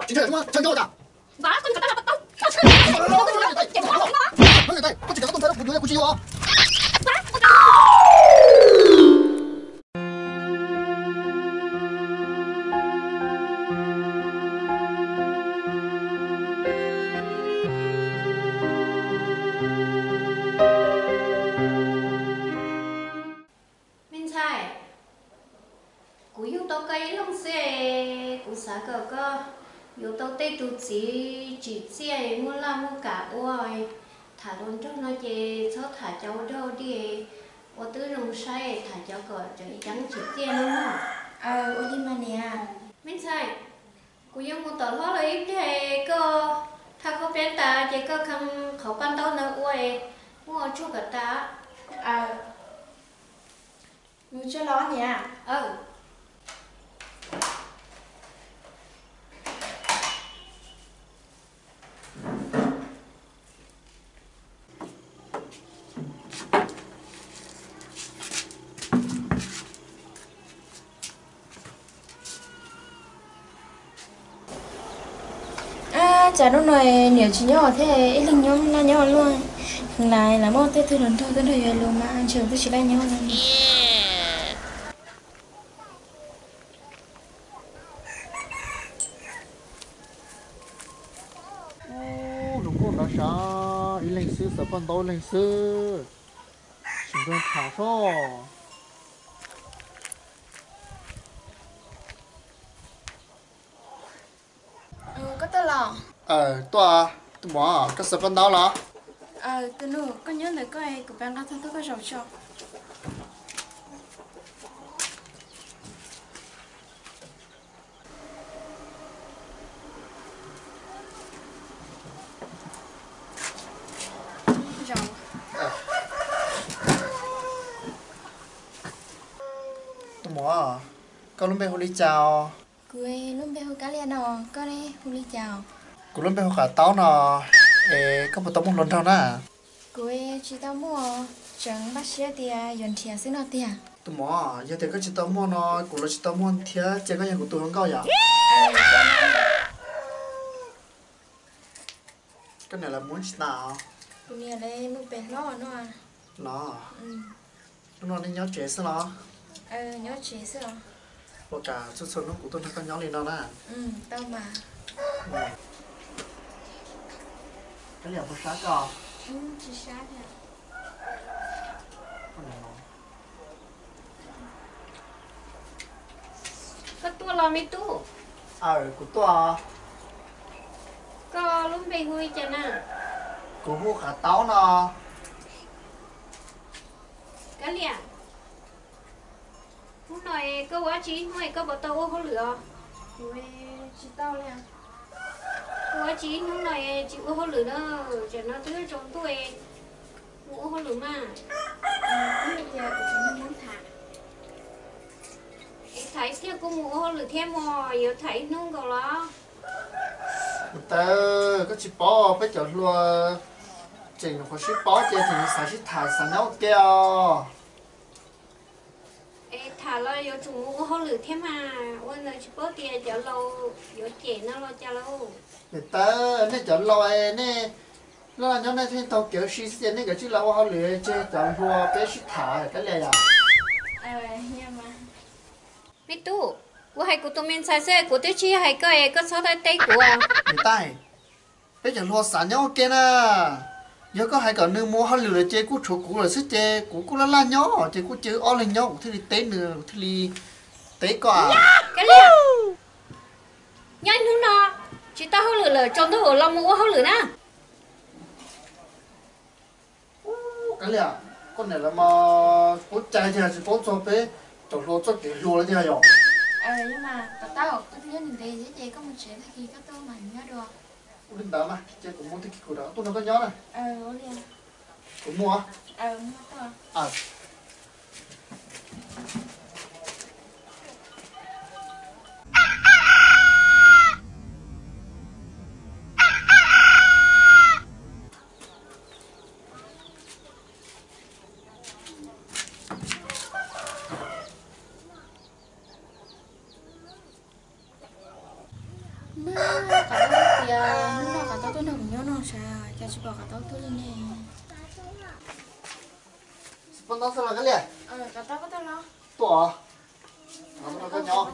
Tsis ntshai, tsis ntshai, tsis ntshai. Me ntxhais, kuv yug tau koj ib leeg xwb, kuv xav kom koj yuav tau tej tus txiv tsim txiaj muaj laj muaj kam ua. Tham hluas nraug no ces txhob tham cov ua dog dig, ua twb zoo saib, tham cov kom cov yeeb tsim txiaj no mog. Ua li mas niam. Me ntxhais, kuv yuav mus tom hlob lawv ib pliag, koj thaj khaub peb tas ces koj kheej qhov paj ntaub ntawd ua, muab ua tsuag kom tas. Mus tsuag los niam. Cas hnub no niam tsis nyob thiab, ib leeg nyob noj nyob luaj, lawv muaj tej tug hluas nraug tuaj nrog yus lus mas ntshe twb tsis laj nyob. Ub, zoo nkauj ntawd sav, ib leeg xwb, xav paj ntaub ib leeg xwb, tsis nrog tham soj. Koj tuaj los? Tuaj, tus muam, koj xav paj ntaub los? Tus nus, koj nyob ntawm koj, kuv pab nqa txog tuaj koj zaum tso. Tus muam, koj lub npe hu li cas os? Kuv lub npe hu Kab Liam no, koj ne hu li cas? Kuv lub npe hu Qav Taub no, es koj puas tau muaj hluas nraug na? Kuv tsis tau muaj, tseem npaj siab tias yuav nrhiav xwb no tiag. Tus muam, yog tias koj tsis tau muaj no, kuv los tsis tau muaj thiab, ces koj yog kuv tus hluas nkauj yom? Koj niam lawv mus tsis tas os? Kuv niam lawv mus pem hlob no. Los, hnub no nej nyob tsev xwb los? Nyob tsev xwb os. Ua cas txhua txhua hnub kuv tuaj nrog koj nyob li no na? Tau mas. Kab Liam, puas sab koj? Tsis sab thiab. Koj tuaj los me tub? Aws, kuv tuaj. Koj lub npe hu li cas na? Kuv hu Qav Taub no. Kab Liam, hnub no koj ua dab tsi ib hnub es koj puas tau ua hauj lwm os? Kuv tsis tau li. Koj ua dab tsi ib hnub no es tsis ua hauj lwm na? Tam no twb tsaus ntuj es mus ua hauj lwm mas. Es tham ib pliag kuj mus ua hauj lwm thiab mog, yuav tham ib hnub nkaus los? Niam tais, koj tsis paub peb cov hluas tseem nyuam qhuav sib paub ces tseem xav sib tham xav nyob ua ke os. Es tham los yuav tsum mus ua hauj lwm thiab mas, ua ntawd tsis paub tias cov laus yuav cem no los cas lauj? Niam tais, nej cov laus nej laj nyob nej thiaj taug kev ua si xwb ces nej kav tsij los ua hauj lwm tseg cov hluas peb sib tham Kab Liam yom. Me tub, kuv hais kuv tus me ntxhais xwb, kuv twb tsis yog hais koj es koj txhob teb kuv. Niam tais, peb cov hluas xav nyob ua ke na. Yog koj hais kom nws mus ua hauj lwm lawm ces kuj tshuav kuv lawm xwb ces kuv kuj laj laj nyob ces kuj cia wb ob leeg nyob kuv thiaj li teb nws kuv thiaj li teb koj. Kab Liam, nyob ib hnub no tsis tau hauj lwm lawm, tsaus ntuj los mus ua hauj lwm na. Kab Liam, koj niam lawv mas paub cai tiag, tsis paub txog peb cov hluas txoj kev hluas li tiag yom. Yog mas, Qav Taub, koj twb nyob ntev ntev thiab ces koj mus tsev tag kis koj tuaj mas nyob dua. Ua li ntawd mas ces kuv mus tag kis kuv rov tuaj nrog koj nyob na. Kuv mus. Mas Hnub no Qav Taub tuaj nrog kuv nyob no sav, cas tsis pom Qav Taub tuaj li ne? Poj Ntaub tuaj los Kab Lias? Tuaj os. Nrog koj nyob.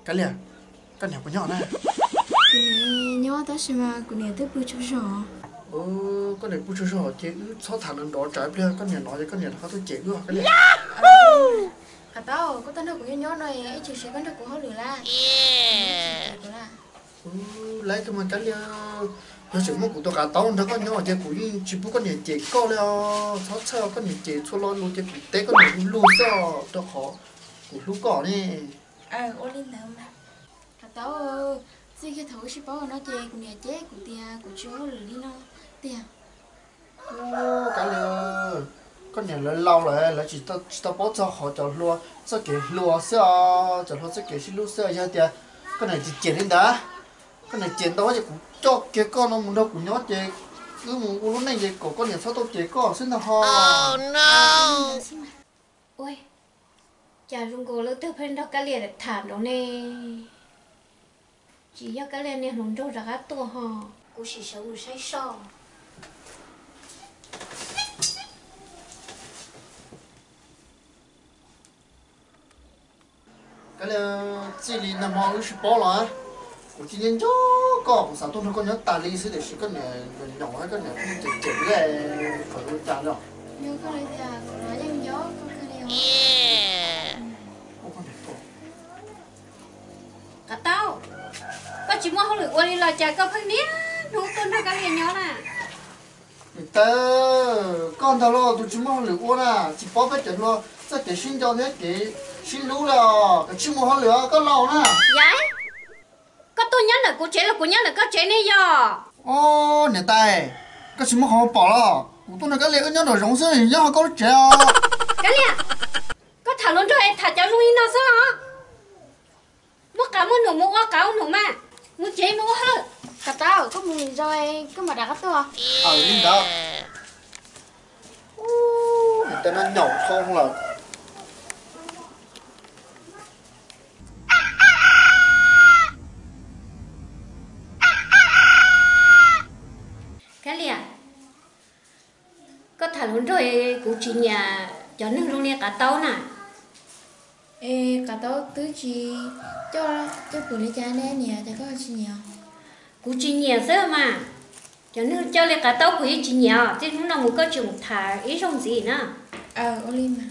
Kab Lias, koj niam puas nyob na? Kuv niam nyob tab sis mas kuv niam twb pw tsaug zog. Koj niam pw tsaug zog ces wb txhob tham nrov nrov tsam ib pliag koj niam hnov ces koj niam rov qab tuaj cem wb os Kab Lias. Qav Taub, koj tuaj nrog kuv nyob nyob no ib tsam koj nrog kuv hauj lwm lawm. Lawv tus mas Kab Lias, yog tseem muaj kuv tus Qav Taub nrog koj nyob ces kuv yeej tsis pub koj niam cem koj li os. Txhob txhawj, koj niam cem txhua lo lus ces kuv teb koj niam lus xwb os, rau qhov kuv hlub koj ne. Ua li ntawd mas. Qav Taub, txij kiag thaum wb sib paub no ces kuv niam cem kuv tias kuv tsis ua hauj lwm li no tiag. Kab Lias, koj niam lawv laus lawm, lawv tsis tau paub txog qhov cov hluas txoj kev hluas xwb os, cov hluas txoj kev sib hlub xwb os. Yog tias koj niam tsis cem li ntawd, koj niam cem ntau ces kuv coj kiag koj no mus nrog kuv nyob ces wb mus ua lub neej ces kom koj niam txhob tau cem koj xwb ntag ho. Ua, cas zoo nkaus lawv twb pheej nrog Kab Lias tham nraud ne. Tsis yog Kab Lias niag hluas nraug rov qab tuaj ho. Kuv sim sawv mus saib soj. Kab Lias, txij li nag hmo wb sib paub los, kuv cia li nco koj, kuv xav tuaj nrog koj nyob tas li xwb tiam sis koj niam nyaum nyaum koj niam cem cem wb, qhov li cas los. Qav Taub, koj tsis muaj hauj lwm ua li los cas koj pheej niaj hnub tuaj nrog Kab Lias nyob na? Niam tais, koj ntag los tus tsis muaj hauj lwm ua na, tsis paub peb cov hluas txoj kev sib nco thiab kev sib hlub li os, koj tsis muaj hauj lwm os koj laus na. Yam, koj tuaj nyob ntawm kuv tsev los kuv nyob ntawm koj tsev ne yog? Niam tais, koj tsis muaj qhov pom los? Kuv tuaj nrog Kab Lias wb nyob nraum zoov xwb, nyob hauv koj lub tsev os. Kab Lias, koj tham hluas nraug es tham cov zoo li no xwb os. Muaj qab muaj num mus ua qab ua num mas, mus tsev mus ua hauj lwm. Qav Taub, koj mus zoo, koj mam rov qab tuaj. Li ntawd. Niam tais no nyaum dhau lawm. Kab Lias, koj tham hluas nraug kuv tsis nyiam cov neeg zoo li Qav Taub na. Es Qav Taub twb tsis coj coj pwm li cas ne niam, cas koj tsis nyiam? Kuv tsis nyiam xwb mas. Cov neeg coj li Qav Taub kuv yeej tsis nyiam os. Txij hnub no mus koj tsis mus tham ib zaug ntxiv na. Ua li mas.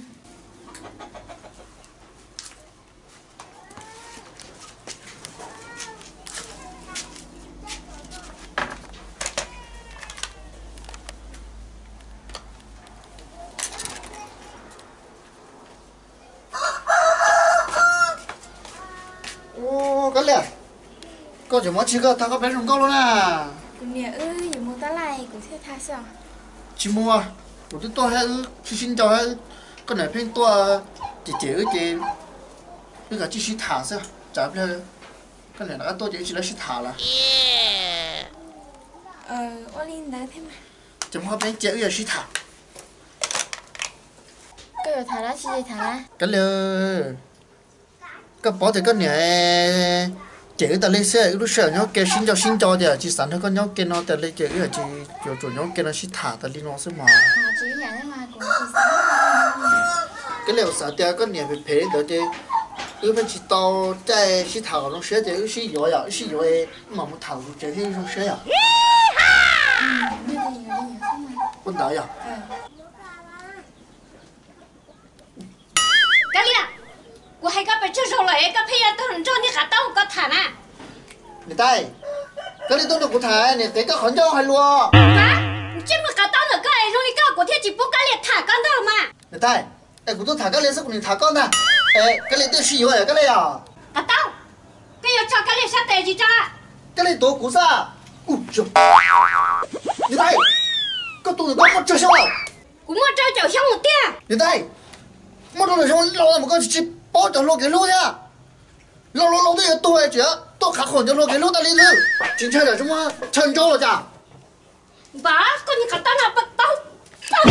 Ua, Kab Lias, koj tseem muaj tsis koj tham koj peb zoo nkauj lawm na. Kuv niam wb yuav mus tab laj kuv thiaj tham xwb. Tsis mus, kuv twb tuaj thiab wb sib sib nco thiab, koj niam pheej tuaj cem cem wb ces wb kav tsij sib tham xwb, tsam pliag koj niam rov qab tuaj ces wb tsis lawv sib tham lawm. Ua li ntawd thiab mas. Ces muab peb cia wb yuav sib tham. Kab Lias, koj paub tias koj niam cem wb tas li xwb, wb lub sij hawm nyob ke sib nco sib nco tias tsis xav nrog koj nyob ke no tas li ces wb tsis yuav tsum nyob ke no sib tham tas li no xwb mas. Kab Lias xav tias koj niam phem phem li ntawd ces wb pheej tsis tau caij sib tham kom zoo siab ces wb sib yuav yom, wb sib yuav mam mus tham tus tsev thiaj zoo siab yom. Ua ntawd yom. Kab Lias, kuv hais koj pes tsawg zaus lawm es koj pheej yuav tuaj nrog niag Qav Taub koj tham na. Niam tais, koj li tuaj nrog kuv tham niam qiv koj qhov ncauj hais lus. Kuv tsis muaj Qav Taub ntawm koj es zoo li koj kuv thiaj tsis pub Kab Lias tham koj ntag mas. Niam tais, es kuv tuaj tham Kab Lias xwb kuv nim tham koj ntag. Es Kab Lias twb sib yuav Kab Lias yom. Qav Taub, koj yuav tso Kab Lias sab tes tsis tso? Kab Lias tuav kuv xwb. Niam tais, koj tus ntawm koj muaj tsawg xyoo lawm? Kuv muaj rau caum xyoo tiag. Niam tais, muaj rau caum xyoo laus mus koj tsis paub cov hluas kev hlub thiab. Laus laus laus twb yuav tuag tseem tuaj qhav qhuam cov hluas kev hlub tas li xwb. Tsis ntshai tsam tsis muaj chaw ntsaub los cas? Npam, koj niag Qav Taub no pab tau, pab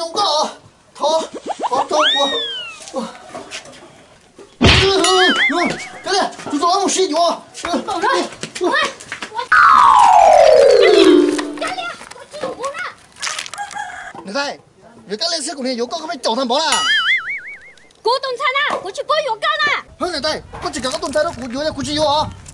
Koj, thov, thov rau kuv. Kav liam, tus txom nyem mus sib yuav. Niam tais, yog Kab Lis xwb kuv niam yuav koj, koj pheej caum tag npaum na. Kuv tus ntxhais na, kuv tsis paub yuav koj na. Hwb, niam tais, koj tsis kam koj tus ntxhais rau kuv yuav, kuv tsis yuav os.